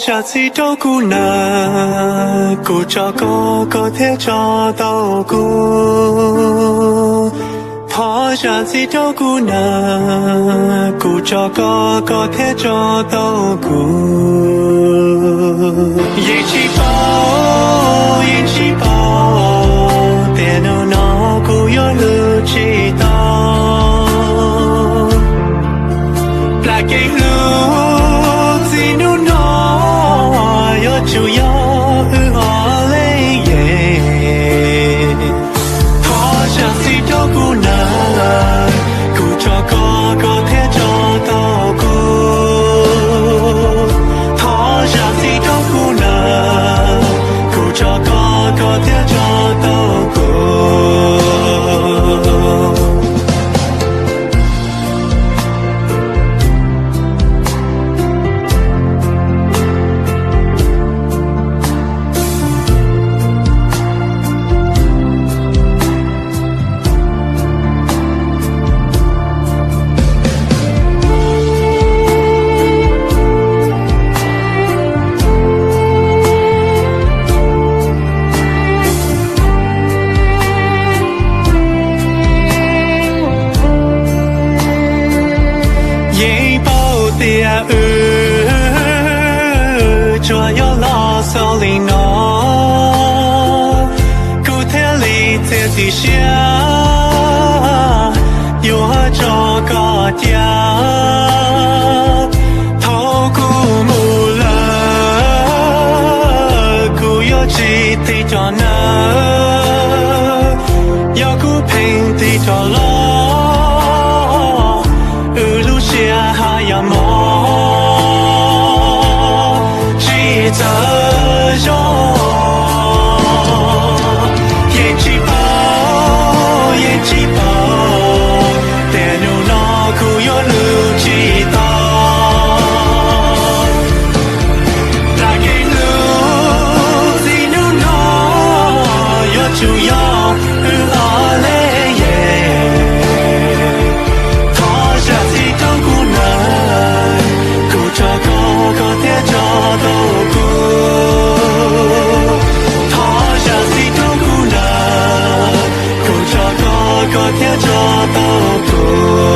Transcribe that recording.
Zam txim rau kuv nawb, kuv tso koj, koj thiaj tso tau kuv. Thov zam txim rau kuv nawb, kuv tso koj, koj thiaj tso tau kuv. Yeej tsis paub, yeej tsis paub, tias hnub no kuv yuav hlub tsis tau. Plam kev hlub txij hnub no yuav tsum yog wb ob leeg yeej. Thov zam txim rau kuv nawb, kuv tso koj, koj thiaj tso tau kuv. Thov zam txim rau kuv nawb, kuv tso koj, koj thiaj tso tau kuv. Yeej paub tias wb tsuas yog los xaus li no, kuv thiaj li txiav txim siab yuav tso koj cia. Thaum kuv mus lawm, kuv yuav tsis tig cov nawb. Yog kuv pheej tig cov los, wb lub siab haj yam mob, tsis txawj zoo. Yeej tsis paub, yeej tsis paub, tias hnub no kuv yuav hlub tsis tau. Plam kev hlub txij hnub no yuav tsum yog wb ob leeg yeej. Thov zam txim rau kuv nawb, kuv tso koj, koj thiaj tso tau kuv. Thov zam txim rau kuv nawb, kuv tso koj, koj thiaj tso tau kuv.